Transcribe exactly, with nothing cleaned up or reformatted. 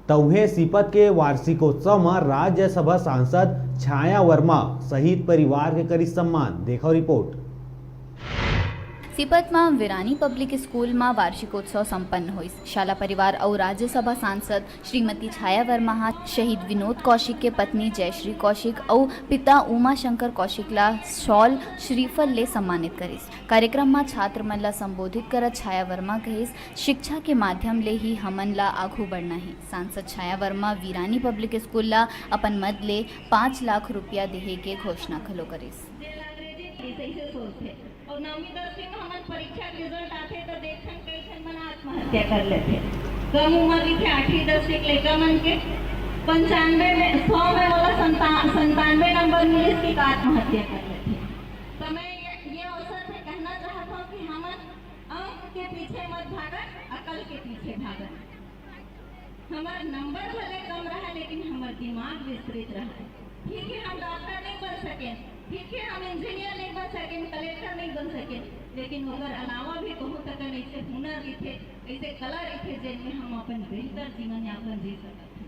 तउहे सीपत के वार्षिकोत्सव म राज्यसभा सांसद छाया वर्मा शहीद परिवार के करिस सम्मान। देखव रिपोर्ट। सीपत म विरानी पब्लिक स्कूल म वार्षिकोत्सव संपन्न होइस। शाला परिवार अउ राज्यसभा सांसद श्रीमती छाया वर्मा ह शहीद विनोद कौशिक के पत्नी जयश्री कौशिक अउ पिता उमा शंकर कौशिक ला शॉल, श्रीफल ले सम्मानित करिस। कार्यक्रम म छात्र मन ला संबोधित करत छाया वर्मा कहिस, शिक्षा के माध्यम ले ही हमन ला आघू बढ़ना हे। सांसद छाया वर्मा विरानी पब्लिक स्कूल ला अपन मद ले पाँच लाख रुपया देहे के घोषणा घलो करिस। जेन अंग्रेजी में जैसे सोचथे। और नौवीं दसवीं में हमन परीक्षा के रिजल्ट आथे तो देखथन कई झन मन आत्महत्या कर लेथे। कम उम्र रहिथे आठवीं दसवीं के लइका मन के, पंचानवे में, सौ में वाला संता-, संतानवे नंबर मिलिस कि आत्महत्या कर लेथे। तो मैं ये, ये अवसर पे कहना चाहत हूँ कि हमन अंक के पीछे मत भागन, अकल के पीछे भागन। हमर नंबर भले कम रहा, लेकिन हमर दिमाग विस्तृत रहा। ठीक है, हम डॉक्टर नहीं बन सके, ठीक है, हम इंजीनियर नहीं बन सके, कलेक्टर नहीं बन सके, लेकिन ओकर अलावा भी बहुत अकन ऐसे हुनर रहिथे, ऐसे कला रहिथे, जेन में हम अपन बेहतर जीवन यापन जी सकत।